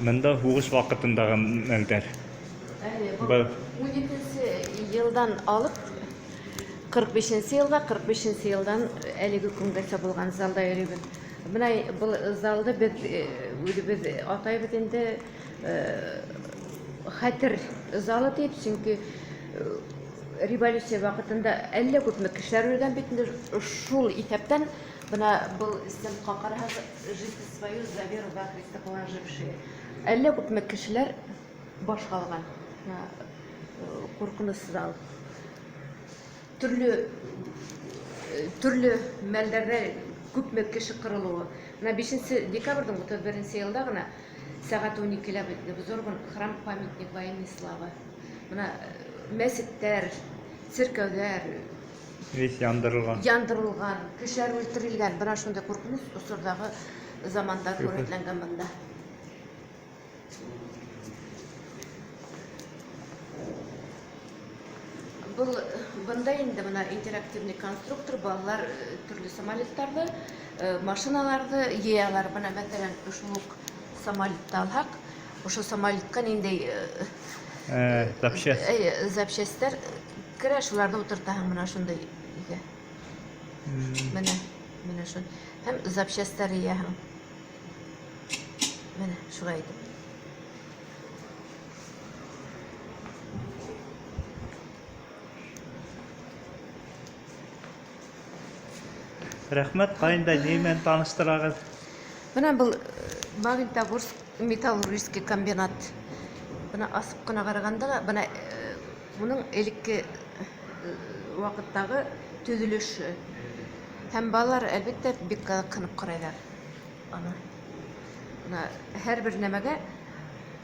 Мында һуғыш ваҡытындағы мәлдәр. Әйе, был Был 12 елдан алып 45 елга, 45 елдан әлеге көнгәчә булган залда йөрибез. Менә был залды без үзебез атайбыз инде хәтер залы дип, чөнки революция вакытында әллә күпме кешеләр үлгән бит инде, шул исәптән менә был стендка карасагыз, жизнь свою за веру во Христа положившие. Әллә күпме кешеләр баш алган. Менә куркыныч зал. Төрле төрле мәлләрдә күпме кеше кырылуы. Менә 5 декабрьнең 31 елда гына сәгать 12-лә взорван храм памятник военной славы. Менә мәчетләр, церкәүләр весь яндырылган. Яндырылган, кешеләр үтерелгән. Менә шундый куркыныч осырдагы заманда сурәтләнгән монда. Был бында инде менә интерактивный конструктор, балалар төрле самолетларны, машиналарны йыялар. Менә мәсәлән, шул ук самолетты алһак, ошо самолетка ниндәй запчасть. Запчастьлар керә, шуларны утыртаһың менә шундый өйгә. Менә, менә шул. Һәм запчастьлар йыяһың. Менә шулай итеп. Рәхмәт, кайында ни белән таныштырагыз? Менә был Магнитогорск металлургический комбинат. Менә асып кына караганда да, менә моның элекке вакыттагы төзелеше. Һәм балалар, әлбәттә, бик кызыксынып карайлар аны. Менә һәрбер нәмәгә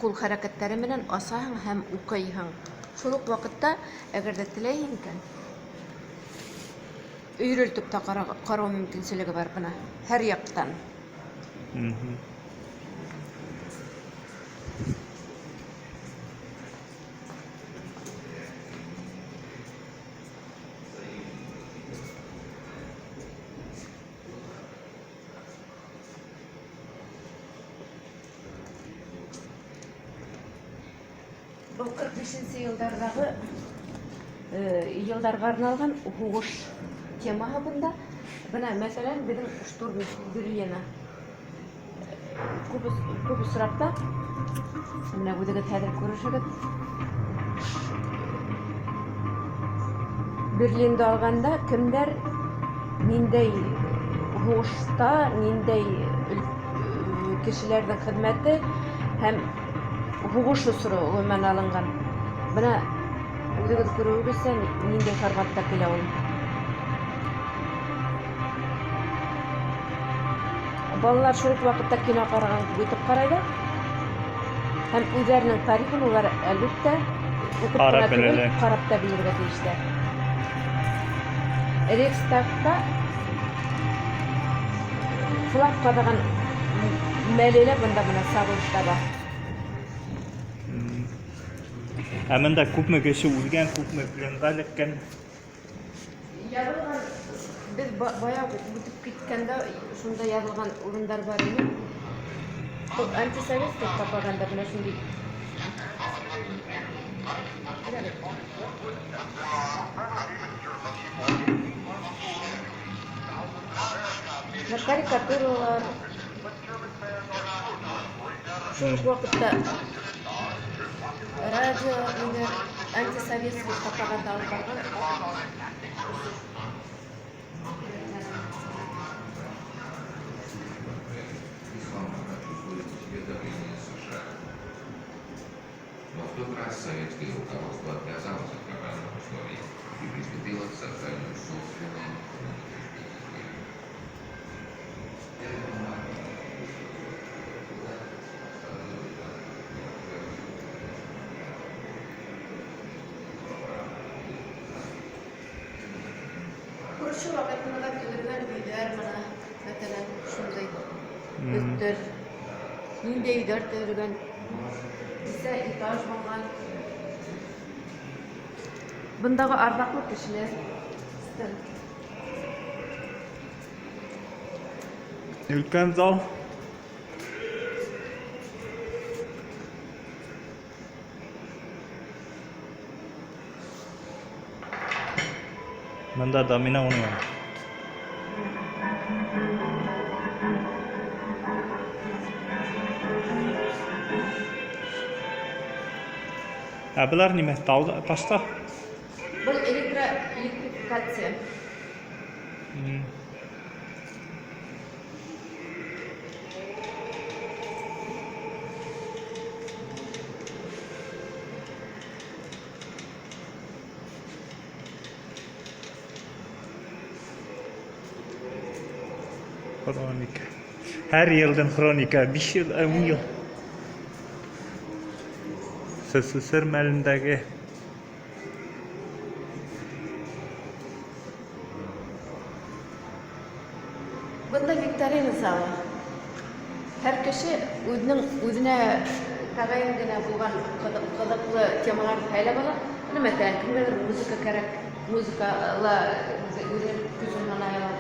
кул хәрәкәтләре менән асаһың һәм укыйһың. Шул ук вакытта, әгәр дә теләйһең икән, өйрәлтеп тә карау мөмкинчелеге бар менә һәр яктан. Был 45 еллардагы елларга арналган һугыш темаһы бында. Менә, мәсәлән, безнең штурм Берлина. Күп, күп очракта менә үзегез хәзер күрерсегез. Берлинда алганда кемдер ниндәй һугышта, ниндәй кешеләрнең хезмәте һәм һугыш осыры гомумән алынган. Менә үзегез күрүегезчә, ниндәй форматта килә ул. Балалар шул ук вакытта кино караган кебек итеп карайлар. Һәм үзләренең тарихын улар, әлбәттә, укып кына Карап түгел, беләләр. карап та белергә тиешләр. Рейхстагта флаг кадаган мәле лә бында менә сагылыш таба. Ә монда күпме кеше үлгән, күпме пленга эләккән? Язылган, без бая үтеп киткәндә шунда язылган урыннар бар иде. Бу антисоветский пропаганда менә шундый. Менә карикатуралар. Шул ук вакытта радио инде антисоветский пропаганда алып барган. Но в тот раз советское руководство отказалось от указанных условий и приступило к созданию собственной внутренней мер. Күрше вакытында төзелгән өйләр менә, мәсәлән, шундый өстәл. Ниндәй өйләр төзелгән? Ничә этаж булган? Бындагы ардаклы кешеләр. Стенд. Өлкән зал. Мында домино уйнайҙар. Ә былар нимә? Тау, ташта? Был электрификация. Хроника. Һәр йылдың хроника. 5 йыл, 10 йыл. СССР мәлендәге. Бында викторина залы. Һәр кеше үҙенең үҙенә тәғәйен генә булған ҡыҙыҡлы темаларҙы һайлап ала. Бына, мәҫәлән, кемгәлер музыка кәрәк, музыкала үҙенең көсөн һанай ала.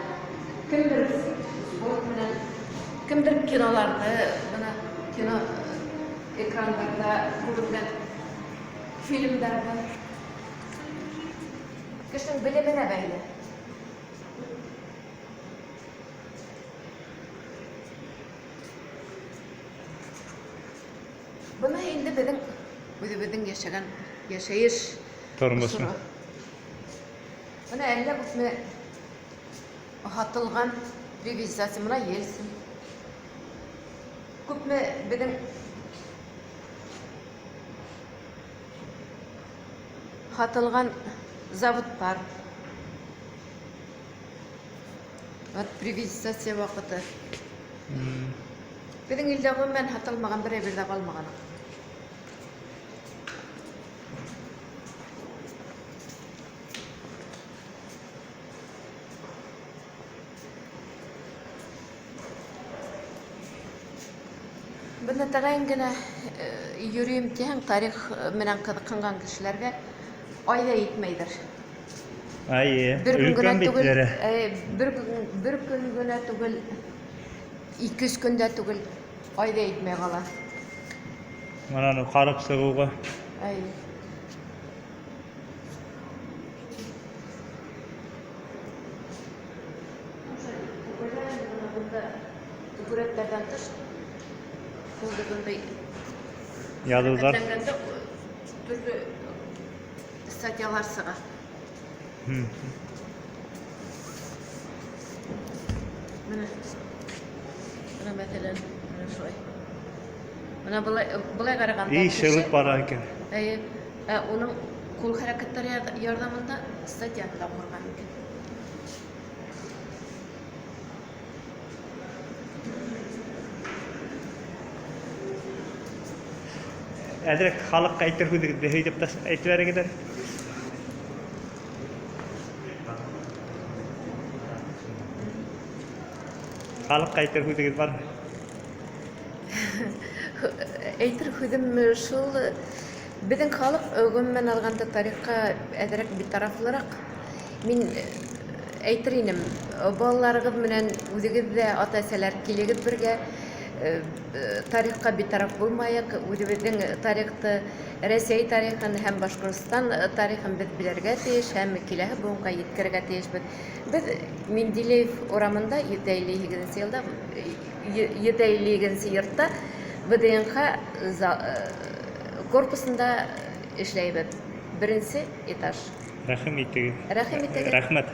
Кемдер спорт менән, кемдер киноларҙы, бына кино экрандарҙа күренгән фильмдарҙы. Кешенең белеменә бәйле. Бына инде беҙҙең үҙебеҙҙең йәшәгән йәшәйеш Тормошо. осоро. Бына әллә күпме һатылған приватизация, бына Ельцин. Күпме беҙҙең һатылған заводтар. Вот приватизация ваҡыты. Беҙҙең илдә ғөмүмән һатылмаған бер әйбер ҙә ҡалмаған. Бына тәғәйен генә йөрөйөм тиһәң, тарих менән ҡыҙыҡһынған кешеләргә ай ҙа етмәйҙер. Әйе, Бер көн генә өлкән түгел, битләре. бер көн генә түгел, 2-3 көн дә түгел, ай ҙа етмәй ҡала. Мына уны ҡарап сығыуға. Әйе. Һүрәттәрҙән тыш, бындай Яҙыуҙар. хәрәкәтләнгәндә төрлө статьялар сыға. Бына, бына мәҫәлән, бына шулай. Бына былай ҡарағанда И, кеше шылып бара икән. Әйе, уның ҡул хәрәкәттәре ярҙамында статьяны ла уҡырға мөмкин. Әҙерәк халыҡҡа әйтер һүҙегеҙҙе һөйләп тә әйтеп бәрегеҙ әле. Халыҡҡа әйтер һүҙегеҙ бармы? Әйтер һүҙем шул, беҙҙең халыҡ ғөмүмән алғанда тарихҡа әҙерәк битарафлыраҡ. Мин әйтер инем, балаларығыҙ менән үҙегеҙ ҙә, ата-әсәләр килегеҙ бергә, тарихҡа битараф булмайыҡ, үҙебеҙҙең тарихты, Рәсәй тарихын һәм Башҡортостан тарихын беҙ белергә тейеш һәм киләһе быуынға еткерергә тейешбеҙ. Беҙ Менделеев урамында йөҙ илле һигеҙенсе йылда, йөҙ илле һигеҙенсе йортта ВДНХ корпусында эшләйбеҙ. Беренсе этаж. Рәхим итегеҙ. Рәхим итегеҙ. Рәхмәт.